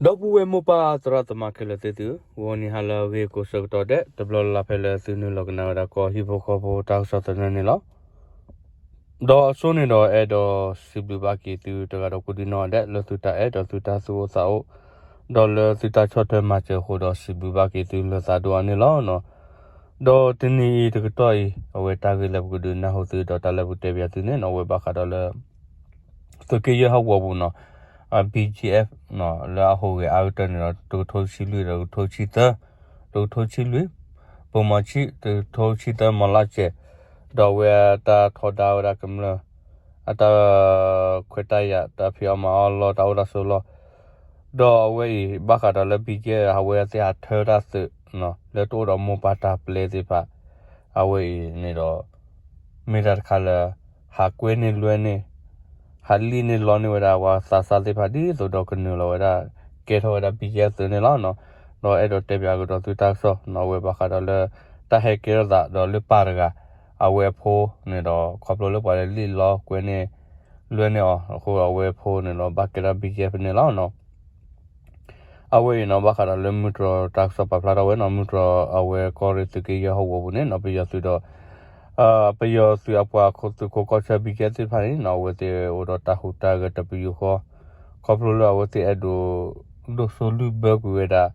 ဒီပုၢ်ဝဲၢ်မိၢ်ပၢ်သရၣ်သမါခဲလၢာ်သ့ၣ်သုဧၢ, ဂီၤနံၤဟါလၢအဂ့ၤကိးဆၢကတီၢ်ဒဲး တဘျီလၢ်လၢ်ဖဲလၢသုနုာ်လီၤကနၣ်ဝဲဒၣ်ကီၢ်ဟံၣ်ဖိဃီဖိတၢ်ကစီၣ်သနၢၣ်န့ၣ်လီၤ. ဒီးအစိန့ၣ်ဒီးအဲၣ်ဒိးစံးဘျုးဘၣ်က့ၤသုတဂၤဒီးကိးဒံနီၢ်ဒဲး လၢသုတၢ်အဲၣ်ဒီးသုတၢ်သူၣ်အိၣ်သးအိၣ်, ဒီးလၢသုတၢ်ဆီၣ်ထွဲမၤစၢၤအဃိဒီးစံးဘျုးဘၣ်က့ၤသုလၢသးဒိၣ်အါန့ၣ်လီၤ. ဒီးတနံၤအံၤတကတီၢ်အံၤ အဝဲတၢ်ဂ့ၢ်လၢပကဒုးနၢ်ဟူသုဒီးတၢ်လၢပကတဲပၠးသုန့ၣ်နီၣ် အဝဲဘၣ်ဃးဒီးလၢ သုးက့ယဲၢ်ဟီၣ်ကဝီၤပူၤနီၣ်, BGF လၢအဟူးဂဲၤအါကတၢၢ်န့ၣ်ဒီး တကထိဆံလွံၢ်ဒီးတကထိဆံသၢ, တကထိဆံလွံၢ်, ပမီၤဆံး တကထိဆံသၢမီၤလၢ်စဲး, ဒီးအဝဲတၢ်ထီဒါဝဲဒၣ်ကမျၢၢ် အတၢ်ခွဲးတၢ်ယာ် တၢ်ဖံးအီၣ်မၤအီၣ်လီၢ် တၢ်အိၣ်တၢ်ဆိးလီၢ်, ဒီးအဝဲအံၤဘၣ်ဃးဒီးလၢ BGF အဝဲသ့ၣ်ဟးထၢတၢ်သုး လၢတအိၣ်ဒီးမိၢ်ပၢ်တၢ်ပျဲသ့ၣ်တဖၣ်, အဝဲအံၤန့ၣ်ဒီး မ့ၢ်တၢ်တခါလၢ ဟးကွဲန့ၢ်လွဲန့ၢ် ဟးလံၣ်န့ၢ်လီန့ၢ်ဝဲဒၣ်ပှၤသးစၢ်သ့ၣ်တဖၣ် ဒ်သိးဒီးကနုာ်လီၤဝဲဒၣ် ကဲထီၣ်ဝဲဒၣ် BGF သုးန့ၣ်လီၤ. ဒီးအဲၣ်ဒိးတဲပၠးကဒီးသုတၢ်ကစီၣ်နီၣ် အဝဲဘၣ်ဃးဒီးလၢ တၢ်ဟဲကဲထီၣ်သးဒီးလၢပၢ်တဂၤ အဝဲအဖိန့ၣ်ဒီး ခီဖျိလၢပှၤလၢလံၣ်လီကွဲန့ၢ် လွဲန့ၢ်အီၤအဃိ အဝဲအဖိန့ၣ်ဒီး ဘၣ်ကဲထီၣ် BGF န့ၣ်လီၤ. အဝဲအံၤနီၣ် ဘၣ်ဃးဒီးလၢမုၢ်တြီၤတၢ်ကစီၣ်ပာ်ဖျါထီၣ်ဝဲနီၣ် မုၢ်တြီၤအဝဲကီၢ်ရ့ၣ်သုးက့ယဲၢ်ဟီၣ်ကဝီၤပူၤန့ၣ်နီၣ် ပယီၤသုးဒီး ပယီၤသုးအပှၤသုးခိးကီၢ်ဆၢ BGF သ့ၣ်တဖၣ်န့ၣ်နီၣ် အဝဲသ့ၣ်အိၣ်ဒီးတၢ်ဟူးတၢ်ဂဲၤတပယူာ်ဃီ, ခီဖျိလၢအဝဲသ့ၣ်အဲၣ်ဒိး ဒိၣ်စိလုၢ်ဘၢကွံာ်ဝဲဒၣ်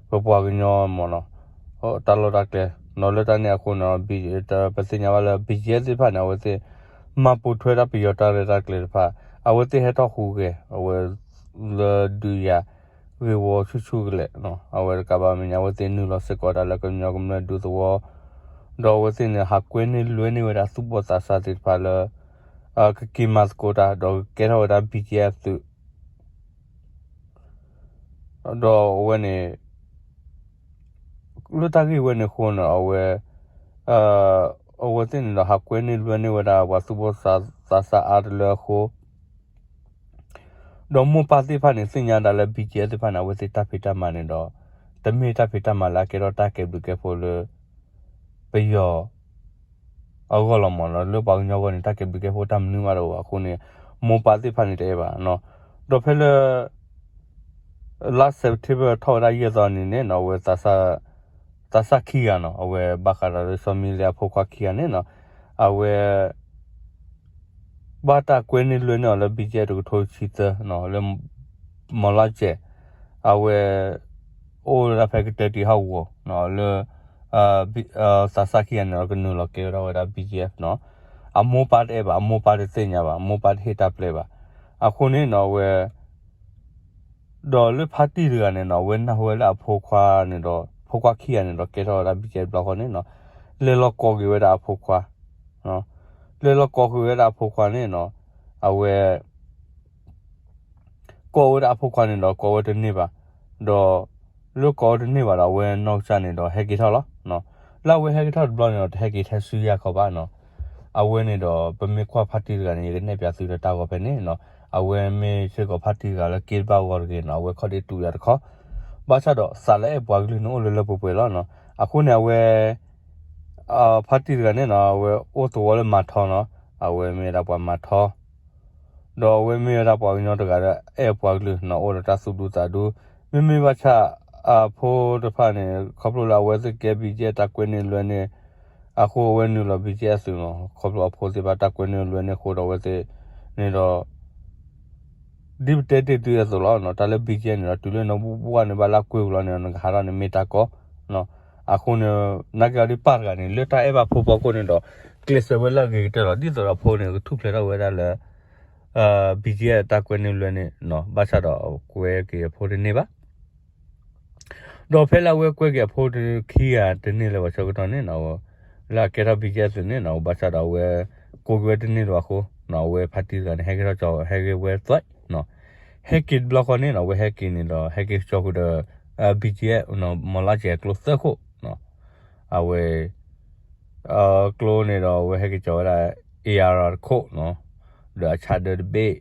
ပပှၤကညီမ့ၢ်နီၣ် တၢ်လီၢ်တၢ်ကျဲ, ဒီးလၢတၢ်န့ၣ်အဃိန့ၣ် ပသ့ၣ်ညါဘၣ်လၢ BGF သ့ၣ်တဖၣ်န့ၣ် အဝဲသ့ၣ် မၤပိာ်ထွဲတၢ်ပယီၤတၢ်ရဲၣ်တၢ်ကျဲၤတဖၣ်, အဝဲသ့ၣ်ဟဲထီၣ်ဟူးဂဲၤ အဝဲ လၢဒုးယၤဂ့ၢ်ဝီဆူၣ်ဆူၣ်ကလဲာ်, အဝဲတကးဘၣ်မဲာ်ညါ အဝဲသ့ၣ်နုာ်လီၤစ့ၢ်ကီးတၢ်လၢကညီကမျၢၢ်ဒူသဝီ, ဒီးအဝဲသ့ၣ်န့ၣ် ဟးကွဲန့ၢ်လွဲန့ၢ်ဝဲဒၣ်သူၣ်ဘီၣ်သးစၢ်သ့ၣ်တဖၣ်လၢ ကက့ၤမၤသကိးတၢ် ဒီးကကဲထီၣ်ဝဲဒၣ် BGF သုး ဒီးအဝဲန့ၣ် လၢတၢ်ဂ့ၢ်ဝဲန့ၣ်အဃိန့ၣ် အဝဲ အဝဲသ့ၣ်န့ၣ်ဒီး ဟးကွဲန့ၢ်လွဲန့ၢ်ဝဲဒၣ် ပှၤသူၣ်ဘီၣ်သးစၢ်အါတလၢအဃိ, ဒီးမိၢ်ပၢ်သ့ၣ်တဖၣ်န့ၣ် သ့ၣ်ညါဒၣ်လၢ BGF သ့ၣ်တဖၣ်န့ၣ် အဝဲသ့ၣ်တၢ်ဖံးတၢ်မၤန့ၣ်ဒီး တမ့ၢ်တၢ်ဖံးတၢ်မၤလၢအကဲထီၣ်တၢ်ကဲဘျုးကဲဖှိၣ်လၢ ပယီၤ အဂီၢ်လီၤမ့ၢ်နီၤ, လၢပှၤကညီအဂီၢ်န့ၣ် တၢ်ကဲဘျုးကဲဖှိၣ်တၢ်မနုၤမးတအိၣ်ဘၣ်အဃိန့ၣ် မိၢ်ပၢ်သ့ၣ်တဖၣ်န့ၣ်တအဲၣ်ဘၣ်နီၤ. ဒီးဖဲလၢ လါ September ထီၣ်ဝဲဒၣ်ယဲၢ်သီနံၤန့ၣ်နီၤ အဝဲ သးစၢ်ခံဂၤနီၤ အဝဲဘၣ်ဃးဒီးလၢစီၤမံလ့အဖိခွါခံဂၤန့ၣ်နီၤ အဝဲ ဘၣ်တၢ်ကွဲန့ၢ်လွဲန့ၢ်အီၤလၢ BGF တကထိဆံသၢနီၤ လၢ မီၤလၢ်ကဲး အဝဲ အိၣ်ဝဲဒၣ်ဖဲကတဲတံဟီၣ်ကဝီၤနီၤ လၢ သးစၢ်ခံဂၤန့ၣ်ဒီး ကနုာ်လီၤကဲထီၣ်ဝဲဒၣ် BGF နီၤ. အမိၢ်ပၢ်တအဲၣ်ဘၣ်, အမိၢ်ပၢ်တသ့ၣ်ညါဘၣ်, အမိၢ်ပၢ်တဟ့ၣ်တၢ်ပျဲဘၣ်. အဃိန့ၣ်နီၤ အဝဲ ဒီးလၢဖါတံၢ်တဂၤန့ၣ်နီၤ အဝဲနၢ်ဟူဝဲလၢအဖိခွါန့ၣ်ဒီး ဖိခွါခံဂၤန့ၣ်ဒီး ကဲထီၣ်ဝဲဒၣ် BGF တဘျီဃီန့ၣ်နီၤ လဲၤလီၤကိးက့ၤဝဲဒၣ်အဖိခွါ လဲၤလီၤကိးက့ၤဝဲဒၣ်အဖိခွါန့ၣ်နီၤ အဝဲ ကိးဝဲဒၣ်အဖိခွါန့ၣ်ဒီး ကိးဝဲတန့ၢ်ဘၣ်, ဒီး လၢကိးဝဲတန့ၢ်ဘၣ်ဒီး အဝဲနီၢ်ကစၢ်န့ၣ်ဒီး ဟဲက့ၤထီၣ်လီၤ. လၢအဝဲဟဲက့ၤထီၣ်တဘျီန့ၣ်ဒီး တဟဲက့ၤထဲဆူယၤခီဘၣ်နီၤ. အဝဲန့ၣ်ဒီး ပမ့ၢ်ကွၢ်ဖါတံၢ်တဂၤန့ၣ် ယကနဲၣ်ပၠးသုတၢ်ဂီၤဖဲန့ၣ်နီၤ အဝဲမ့ၢ်စ့ၢ်ကီးဖါတံၢ်တဂၤလၢက့တဘၣ်ဂီၤတဂ့ၤနီၤ အဝဲခီၣ်ဒ့တူာ်ယၤတခီ, ဘၣ်ဆၣ်ဒီးသးလၢအဲၣ်ပှၤကလုာ်န့ၣ်အိၣ်လၢလၢပှဲၤပှဲၤလီၤနီၤ. အဃိန့ၣ် အဝဲ ဖါတံၢ်တဂၤန့ၣ်နီၤ အဝဲအိၣ်သဝီလၢမၤထီနီၤ, အဝဲမ့ၢ်ဝဲဒၣ်ပှၤမၤထီ ဒီးအဝဲမ့ၢ်ဝဲဒၣ်ပှၤကညီတဂၤလၢအဲၣ်ပှၤကလုာ်နီၤ အိၣ်ဒီးတၢ်သူၣ်ဒူသးဒူ, မ့မ့ၢ်ဘၣ်ဆၣ် အဖိတဖၣ်န့ၣ် ခီဖျိလၢအဝဲသ့ၣ်ကဲ BGF တၢ်ကွဲန့ၢ်လွဲန့ၢ် အဃိအဝဲနုာ်လီၤ BGF သုးနီၤ, ခီဖျိအဖိသ့ၣ်တဖၣ်တၢ်ကွဲန့ၢ်လွဲန့ၢ်အဃိဒီးအဝဲသ့ၣ်န့ၣ်ဒီး ဒ်ပတဲတ့ၢ်သုအသိးလီၤနီၤ, တၢ်လၢ BGF န့ၣ်ဒီး တုၤလၢနဘၣ်န့ၣ်ဘၣ်လၢကွဲကလီၤန့ၣ် နကဟးထီၣ်န့ၣ်မ့ၢ်တၢ်ကီ, အဃိန့ၣ် နာ်က့အီၤဒ်ပၢ်တဂၤန့ၣ် လၢတၢ်အဲၣ်ဘၣ်ဖိဖီခိၣ်န့ၣ်ဒီး ကျဲးစၢးဝဲလၢအဂ့ၤကတၢၢ်လီၤ. ဒ်သိးဒီးအဖိန့ၣ် ကထူၣ်ဖျဲးထီၣ်ဝဲဒၣ်လၢ BGF တၢ်ကွဲန့ၢ်လွဲန့ၢ်နီၤ, ဘၣ်ဆၣ်ဒီးကွဲက့ၤအဖိတန့ၢ်ဘၣ် ဒီးဖဲလၢအဝဲကွဲက့ၤအဖိခံဂၤတန့ၢ်လၢၤဘၣ်ဆၢကတီၢ်န့ၣ်နီၤ, လၢအကဲထီၣ် BGF သုးန့ၣ်နီၤ, ဘၣ်ဆၣ်ဒီးအဝဲ ကိးက့ၤဝဲတန့ၢ်လၢၤဘၣ်အဃိနီၤ, အဝဲဖါတံၢ်တဂၤန့ၣ် ဟဲက့ၤထီၣ်ကၠီ ဟဲက့ၤဝဲသွဲးနီၤ, ဟဲက့ၤတဘျီဃီန့ၣ်နီၤ, အဝဲဟဲက့ၤန့ၣ်ဒီး ဟဲက့ၤကၠီဃုာ်ဒီး BGF မီၤလၢ်ကဲးအကျိသၢခိၣ်နီၤ, အဝဲ ကျိန့ၣ်ဒီး အဝဲဟဲက့ၤကၠီဝဲဒၣ် AR တခိၣ်နီၤ, ဒီးအဆၣ်ဒၢတဘ့ၣ်,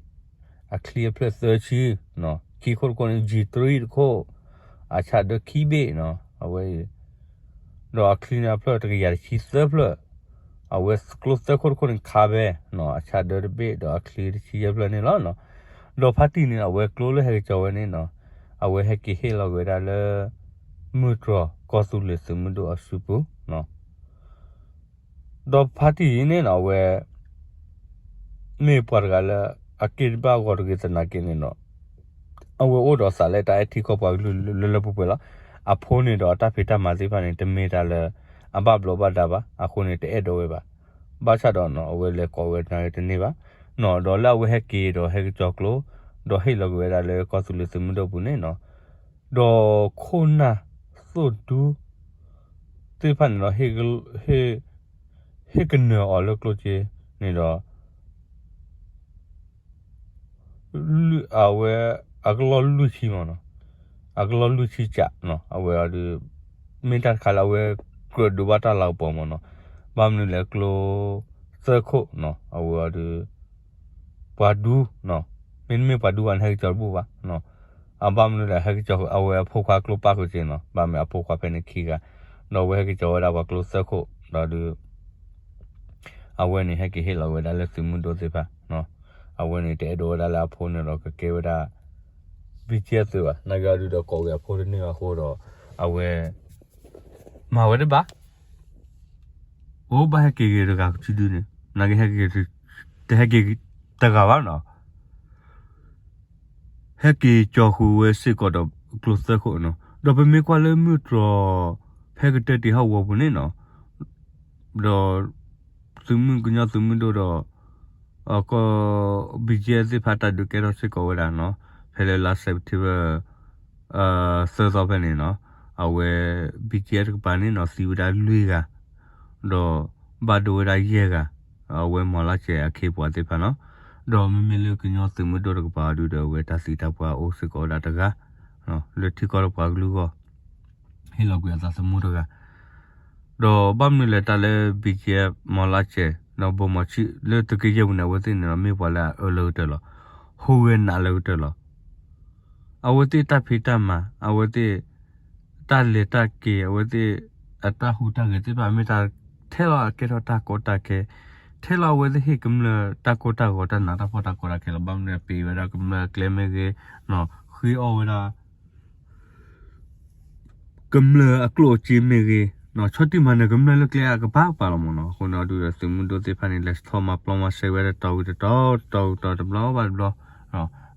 အချံအဖျၢၣ်သၢဆံနီၤ, ခံခိၣ်တခိၣ်န့ၣ် G three တခိၣ်, အဆၣ်ဒၢခံဘ့ၣ်နီၤ, အဝဲ ဒီးအချံန့ၣ်အဖျၢၣ်တကယၤတဆံသၢဖျၢၣ်, အဝဲကျိသၢခိၣ်တခိၣ်န့ၣ် ခါဘဲနီၤ, အဆၣ်ဒၢတဘ့ၣ် ဒီးအချံတဆံယဲၢ်ဖျၢၣ်န့ၣ်လီၤနီၤ, ဒီးဖါတံၢ်န့ၣ် အဝဲကျိလၢဟဲက့ၤကၠီဝဲန့ၣ်နီၤ, အဝဲဟဲက့ၤဟ့ၣ်လီၤက့ၤဝဲဒၣ်လၢ မုၢ်တြီၤကီၢ်သူလ့ၤသုးမုၢ်ဒိၣ်အစုပူၤ ဒီးဖါတံၢ်အံၤန့ၣ်နီၤ အဝဲ မ့ၢ်ပှၤတဂၤလၢ အက့ၢ်တဘၣ်ဂီၤတဂ့ၤသနာ်က့န့ၣ်နီၤ အဝဲအိၣ်ဒီးသးလၢတၢ်အဲၣ်ထံကီၢ်ပှၤကလုာ်လၢလၢပှဲၤပှဲၤလီၤ. အဖိန့ၣ်ဒီးအတၢ်ဖံးတၢ်မၤသ့ၣ်တဖၣ်န့ၣ် တမ့ၢ်တၢ်လၢ အဘၣ်ဘျီးဘၣ်ဒါဘၣ် အဃိန့ၣ် တအဲၣ်ဒိးဝဲဘၣ်. ဘၣ်ဆၣ်ဒီးနီၤ အဝဲလဲၤကိးဝဲတန့ၢ်ဘၣ် ဒီးလၢအဝဲဟဲက့ၤဒီးဟဲက့ၤကၠီၤကျိ ဒီးဟ့ၣ်လီၤက့ၤဝဲဒၣ်လၢကီၢ်သူလ့ၤသုးမုၢ်ဒိၣ်ပူၤန့ၣ်နီၤ ဒီးခိၣ်နၢ်သိၣ်ဒူ သ့ၣ်တဖၣ်န့ၣ်ဒီး ဟ့ၣ်ကနၢၤအီၤလၢကျိၣ်စ့န့ၣ်ဒီး အဝဲ အကလီၢ်လွံၢ်ဆံမ့ၢ်နီၤ အကလီၢ်လွံၢ်ဆံကးနီၤ အဝဲအီၤဒုး မ့ၢ်တၢ်တခါလၢအဝဲကြၢးဒိးဘၣ်တၢ်လၤကပီၤမ့ၢ်နီၤ ဘၣ်မနုၤလဲၣ်ကျိသၢခိၣ်နီၤ အဝဲအီၤဒုး ပှၤဒူနီၤ မ့တမ့ၢ်ပှၤဒူဘၣ်န့ၣ် ဟဲက့ၤကၠီၤတဘူၣ်ဘၣ် အဘၣ်မနုၤလဲၣ် ဟဲက့ၤကၠီၤဃုာ် အဝဲအဖိခွါကျိပၣ်ဃုာ်က့ၤနီၤ ဘၣ်မနုၤအဖိခွါဖဲန့ၣ်ခံဂၤ ဒီးအဝဲဟဲက့ၤကၠီၤဝဲဒၣ်ပှၤကျိသၢခိၣ် ဒီးဒုး အဝဲန့ၣ် ဟဲက့ၤဟ့ၣ်လီၤဝဲဒၣ်လၢသုးမုၢ်ဒိၣ်သ့ၣ်တဖၣ် အဝဲန့ၣ် တအဲၣ်ဒိးဝဲဒၣ်လၢအဖိန့ၣ်ဒီးကကဲဝဲဒၣ် BGF သုးဘၣ် နာ်က့အီၤဒုးဒီးကိးက့ၤအဖိတန့ၢ်ဘၣ်အဃိဒီး အဝဲ မၤဝဲတဘၣ် အိၣ်ဘၣ်ဟဲက့ၤက့ၤတဂၤကစုဒုန့ၣ် နာ်က့ဟဲက့ၤ တဟဲက့ၤတဂၤဘၣ်နီၤ ဟဲက့ၤကၠီၤဃုာ်ဝဲစ့ၢ်ကီးဒီးကျိသၢခိၣ်နီၤ ဒီးပမ့ၢ်ကွၢ်လၢမုၢ်တြီၤ ဖဲကတၢၢ်တ့ၢ်ဟီၣ်ကဝီၤပူၤန့ၣ်နီၤ ဒီး သုးမုၢ်ကညီသုးမုၢ်ဒိၣ်ဒီး ကီၢ် BGF သ့ၣ်တဖၣ်တၢ်ဒုးကဲထီၣ်စ့ၢ်ကီးဝဲဒၣ်နီၤ ဖဲလၢလါ September သၢသီဖဲန့ၣ်နီၤ အဝဲ BGF တကပၤန့ၣ်နီၤ သံဝဲဒၣ်လွံၢ်ဂၤ ဒီးဘၣ်ဒိဝဲဒၣ်ယဲၢ်ဂၤ အဝဲမီၤလါစဲးအခ့အပှၤသ့ၣ်တဖၣ်နီၤ ဒီးမ့မ့ၢ်လၢကညီသုးမုၢ်ဒိၣ်တကပၤအီၤဒုးဒီး အဝဲတၢ်သံတၢ်ပှၢ်အိၣ်စ့ၢ်ကီးဝဲဒၣ်တဂၤ လၢထံကီၢ်ဒီးပှၤကလုာ်အဂီၢ် ဟ့ၣ်လီၤကွံာ်အသးသမူတဂၤ ဒီးဘၣ်မနုၤလဲၣ်တၢ်လၢ BGF မီၤလါစဲး ဒီးဘိၣ်မီၤဆံး လၢသုးက့ယဲၢ်ပူၤန့ၣ် အဝဲသ့ၣ်န့ၣ်ဒီးမ့ၢ်ပှၤလၢအအၢလၢကတၢၢ်လီၤ. ဟူးဂဲၤနးလၢကတၢၢ်လီၤ. အဝဲသ့ၣ်တၢ်ဖံးတၢ်မၤ အဝဲသ့ၣ် တၢ်လဲၤတၢ်က့ၤ အဝဲသ့ၣ် အတၢ်ဟူးတၢ်ဂဲၤသ့ၣ်တဖၣ်မ့ၢ်တၢ်ထဲလီၤအကဲထီၣ်တၢ်ကီတၢ်ခဲ ထဲလီၤအဝဲသ့ၣ်ဟ့ၣ်ကမျၢၢ်တၢ်ကိၢ်တၢ်ဂီၤ တၢ်နးတၢ်ဖှီၣ်တၢ်ကီတၢ်ခဲလီၤ. ဘၣ်မနုၤပ့ၤဝဲဒၣ်ကမျၢၢ်ကျဲမ့ၢ်ဂ့ၤ ဃ့အီၣ်ဝဲဒၣ် ကမျၢၢ်အကျိၣ်အစ့မ့ၢ်ဂ့ၤ ဆီၣ်တံၢ်မၤနၢၤကမျၢၢ်လၢကျဲအကပၤပၤလီၤမ့ၢ်နီၤ. အဃိန့ၣ်အီၤဒုးဒီးသုးမုၢ်ဒိၣ်သ့ၣ်တဖၣ်န့ၣ် လဲၤဆီၣ်မၤပျီမၤစဲဝဲဒၣ်တတီၤဝံၤတတီၤ တတီၤဝံၤတတီၤ တဘျီဘၣ်တဘျီ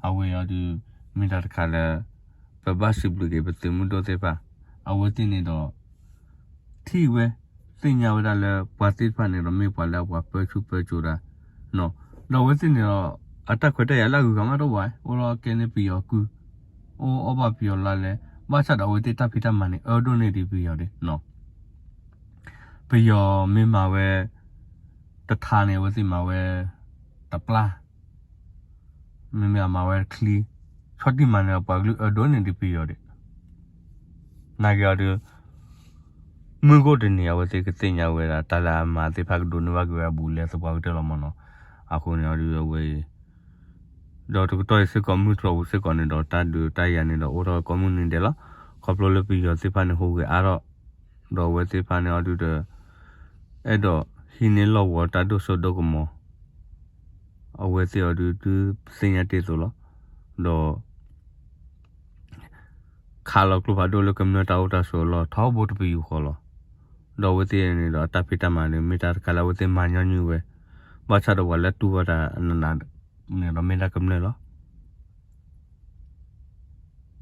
အဝဲအီၤဒုး မ့ၢ်တၢ်တခါလၢ ပဘၣ်စံးဘျုးက့ၤပသုးမုၢ်ဒိၣ်သ့ၣ်တဖၣ် အဝဲသ့ၣ်န့ၣ်ဒီး ထံၣ်ဝဲ သ့ၣ်ညါဝဲဒၣ်လၢပှၤသ့ၣ်တဖၣ်န့ၣ်ဒီးမ့ၢ်ပှၤလၢအပှၤပၢဆူၣ်ပၢစိးတၢ် ဒီးအဝဲသ့ၣ်န့ၣ်ဒီး အတၢ်ခွဲးတၢ်ယာ်လၢအဂုၤအဂၤမးတအိၣ်ဘၣ် အိၣ်လီၤကဲန့ၢ်ပယီၤကုၢ် အိၣ်အီၣ်ဘၣ်ပယီၤလါလဲ ဘၣ်ဆၣ်ဒီးအဝဲသ့ၣ်တၢ်ဖံးတၢ်မၤန့ၣ် အၢဒိၣ်န့ၢ်ဒံးပယီၤဒံး ပယီၤမ့ၢ်မၤဝဲ တထါန့ၣ် အဝဲသ့ၣ်မၤဝဲ တပျၢ် မ့မ့ၢ်အမၤဝဲတချံ ဆီၣ်တံၢ်မၤနၢၤပှၤကလုာ်အၢဒိၣ်န့ၢ်ဒံးပယီၤဒံး နာ်က့ၤအီၤဒုး မုၢ်ဂီၢ်တနံၤ အဝဲသ့ၣ်ကသ့ၣ်ညါဝဲဒၣ် တၢ်လၢအမၤသ့ၣ်တဖၣ်ကဒိးန့ၢ်ဘၣ်က့ၤဝဲအဘူးအလဲသပှၢ်ကတၢၢ်လီၤမ့ၢ်နီၤ. အဃိန့ၣ်အီၤဒုးအဝဲအံၤ ဒီးတကတီၢ်အံၤစ့ၢ်ကီး မုၢ်တြီၤပူၤစ့ၢ်ကီးန့ၣ်ဒီး တၢ်ဒုးတၢ်ယၤန့ၣ်ဒီး အိၣ်ထီၣ်ကိးမုၢ်နံၤဒဲးလီၤ. ခီဖျိလၢပယီၤသ့ၣ်တဖၣ်န့ၣ် ဟူးဂဲၤအါထီၣ် ဒီးအဝဲသ့ၣ်တဖၣ်န့ၣ်အီၤဒုးဒီး အဲၣ်ဒိးဟံးန့ၢ်လီၢ်ကဝီၤတၢ်ဒိၣ်စိဒိၣ်ကမီၤ အဝဲသ့ၣ်အီၤဒုး ဒုးသ့ၣ်ညါတ့ၢ်အသိးလီၤ. ဒီး ခးလီၤကျိဖးဒိၣ်လၢကမျၢၢ်တၢ်အိၣ်တၢ်ဆိးအလီၢ် ထီဘိတပယူာ်ဃီလီၤ. ဒီးအဝဲသ့ၣ်န့ၣ်ဒီး အတၢ်ဖံးတၢ်မၤန့ၣ် မ့ၢ်တၢ်တခါလၢအဝဲသ့ၣ်မၤညီနုၢ်ဝဲ, ဘၣ်ဆၣ်ဒီးပှၤလၢတူၢ်ဘၣ်တၢ်နးနးန့ၣ်ဒီးမ့ၢ်ဒၣ်ကမျၢၢ်လီၤ.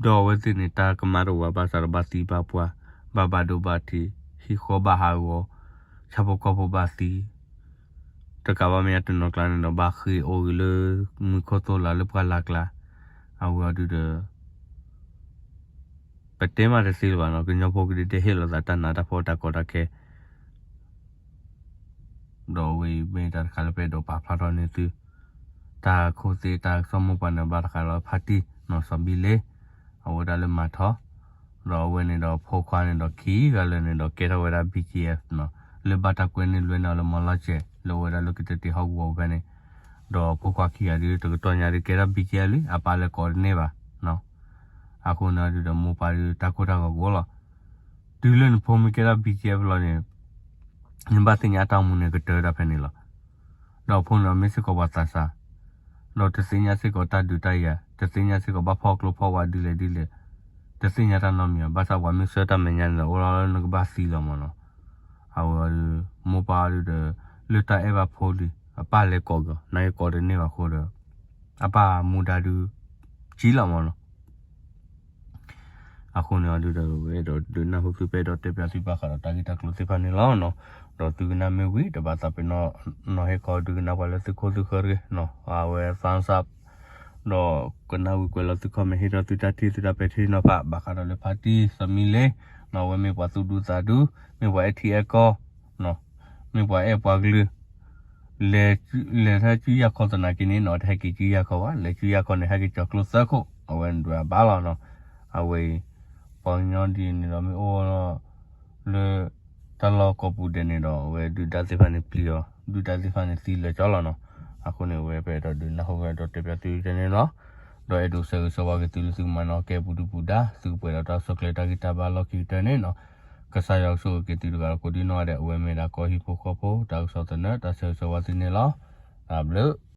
ဒီးအဝဲသ့ၣ်န့ၣ် တၢ်ကမၣ်တအိၣ်ဘၣ် ဘၣ်ဆၣ်ဒီးဘၣ်သံဘၣ်ပှၢ်, ဘၣ်ဘၣ်ဒိဘၣ်ထံး, ဟံၣ်ဃီဘၣ်ဟးဂီၤ, ဆၣ်ဖိကီၢ်ဖိဘၣ်သံ, တကးဘၣ်မ့ၢ်အတနီၤကျါန့ၣ်ဒီး ဘၣ်ဃ့ၢ်အိၣ်ဂ့ၤလၢ မုၢ်ခိၣ်သိၣ်လးလၢပှၢ်လၢ်ကျါ, အဝဲအီၤဒုးဒီး ပတဲမးတသ့လၢၤဘၣ်နီၤ, ကညီဖိကဒဲကဒဲဟ့ၣ်လီၤသးတၢ်နးတၢ်ဖှီၣ်တၢ်ကီတၢ်ခဲ ဒီးအဝဲအံၤမ့ၢ်တၢ်တခါလၢပအဲၣ်ဒိးပာ်ဖျါထီၣ်န့ၢ်သု, တၢ်ခိၣ်သ့ၣ်တၢ်ကစီၣ်မိၢ်ပှၢ်န့ၣ် ဘၣ်တခါလၢဖါတံၢ်နီၢ်စီၤဘံလ့, အဝဲဒၣ်လၢမၤထီၣ်, ဒီးအဝဲန့ၣ်ဒီးဖိခွါန့ၣ်ဒီးခံဂၤလၢာ်န့ၣ်ဒီးကဲထီၣ်ဝဲဒၣ် BGF နီၤ, လၢဘၣ်တၢ်ကွဲန့ၢ်လွဲန့ၢ်အီၤလၢမီၤလီၢ်စဲး လၢအဝဲဒၣ်လၢကတၢၢ်တ့ၢ်ဟီၣ်ကဝီၤဖဲန့ၣ်, ဒီးဖိခွါခံဂၤဒုးတကတီၢ်ညါဒုးကဲထီၣ် BGF လံ အပၢ်လဲၤကိးတန့ၢ်ဘၣ် အဃိန့ၣ်ဒုးဒီးမိၢ်ပၢ်ဒုးတၢ်ကိၢ်တၢ်ဂီၤကအိၣ်လီၤ. တုၤလၢနဖိမ့ၢ်ကဲထီၣ် BGF လီၤန့ၣ်, နဘၣ်သ့ၣ်ညါအတၢ်အိၣ်မူန့ၣ်ကတၢၢ်ဒၣ်ဖဲန့ၣ်လီၤ. ဒီးအဖိန့ၣ်ဒီးမ့ၢ်စ့ၢ်ကီးပှၤသးစၢ်, ဒီးတသ့ၣ်ညါစ့ၢ်ကီးတၢ်ဒုးတၢ်ယၤ, တသ့ၣ်ညါစ့ၢ်ကီးဘၣ်ဖီၣ်ကျိဖီၣ်ဝါဒ်လဲၣ်ဒ်လဲၣ်, တသ့ၣ်ညါတၢ်နီတမံၤဘၣ်, ဘၣ်ဆၣ်ပှၤမ့ၢ်ဆှၢတၢ်မဲာ်ညါန့ၣ်ဒီး အိၣ်လီၤလၢနကဘၣ်သံလီၤမၢ်နီၤ. အဝဲဒီး မိၢ်ပၢ်ဒုးဒီး လၢတၢ်အဲၣ်ဘၣ်ဖိလံၤ အပၢ်လဲၤကိးက့ၤအီၤ, နာ်က့ကိးတန့ၢ်ဘၣ်အဃိဒီး အပၢ်မူဒါဒုး ကံလီၤမၢ်နီၤ. အဃိန့ၣ်အီၤဒုးဒီး ဝဲအဲၣ်ဒိးဒုးနၢ်ဟူသုပအဲၣ်ဒိးတဲပၠးသုဘၣ်ဃးဒီးတၢ်ဂ့ၢ်တၢ်ကျိၤသ့ၣ်တဖၣ်န့ၣ်လီၤနီၤ. ဒီးသုကနၣ်မ့ၢ်ဝံၤ တဘၣ်သးပ့ၤနီၣ် နီၤဟ့ၣ်ခီဒုးကနၣ်ပှၤလၢသုခိၣ်သုဃၢၤတဂ့ၤနီၤ, အဝဲ thumbs up ဒီးကနၣ်ဝံၤကွဲးလီၤသု comment ဟ့ၣ်ထီၣ်သုတၢ်ထံၣ်သုတၢ်ပဲာ်ထံနီၤဖး ဘၣ်ဃးဒီးလၢဖါတံၢ်သမံလ့နီၤ, အဝဲမ့ၢ်ပှၤသူၣ်ဒူသးဒူ, မ့ၢ်ပှၤအဲၣ်ထံအဲၣ်ကီၢ် မ့ၢ်ပှၤအဲၣ်ပှၤကလုာ် လဲၤဆူယၢ်ခီသနာ်က့န့ၣ်နီၤ တဟဲက့ၤဆူယၢ်ခီဘၣ်, လဲၤဆူယၢ်ခီန့ၣ် ဟဲက့ၤကၠီၤကျိသၢခိၣ်, အဝဲန့ၣ်ဒုးအဘၣ်လီၤနီၤ. အဝဲအံၤ ပှၤကညီဒ်န့ၣ်ဒီးမ့ၢ်အိၣ်လီၤ လၢ တၢ်လီၢ်ကိးပူၤဒဲးန့ၣ်ဒီး အဝဲဒုၣ်ဒါသ့ၣ်တဖၣ်န့ၣ်ပျံၤအီၤ, ဒုၣ်ဒါသ့ၣ်တဖၣ်န့ၣ်သံလၢာ်ကၠီလီၤနီၤ. အဃိန့ၣ် အဝဲပအဲၣ်ဒိးဒုးနၢ်ဟူဝဲဒီးတဲပၠးသုတဲန့ၣ်လီၤ. ဒီးအဲၣ်ဒိးဆၢဂ့ၤဆၢဝါက့ၤသုလၢသုကမၤနၢၤကဲပူၤဒုပူၤဒါ, သုကပှဲၤဒီးတၢ်ဆိၣ်ကျဲၤတၢ်ဂံၢ်တၢ်ဘါလီၢ်ခံကတၢၢ်န့ၣ်နီၤ. ကစၢ်ယွၤကဆိၣ်ဂ့ၤက့ၤသုတဂၤဒီးကိးဒံနီၢ်ဂၤဒဲး, အဝဲမ့ၢ်ဒၣ်ကီၢ်ဟံၣ်ဖိဃီဖိ တၢ်ကစီၣ်သနၢၣ် တၢ်ဆၢဂ့ၤဆၢဝါသုန့ၣ်လီၤ. တၢ်ဘျုး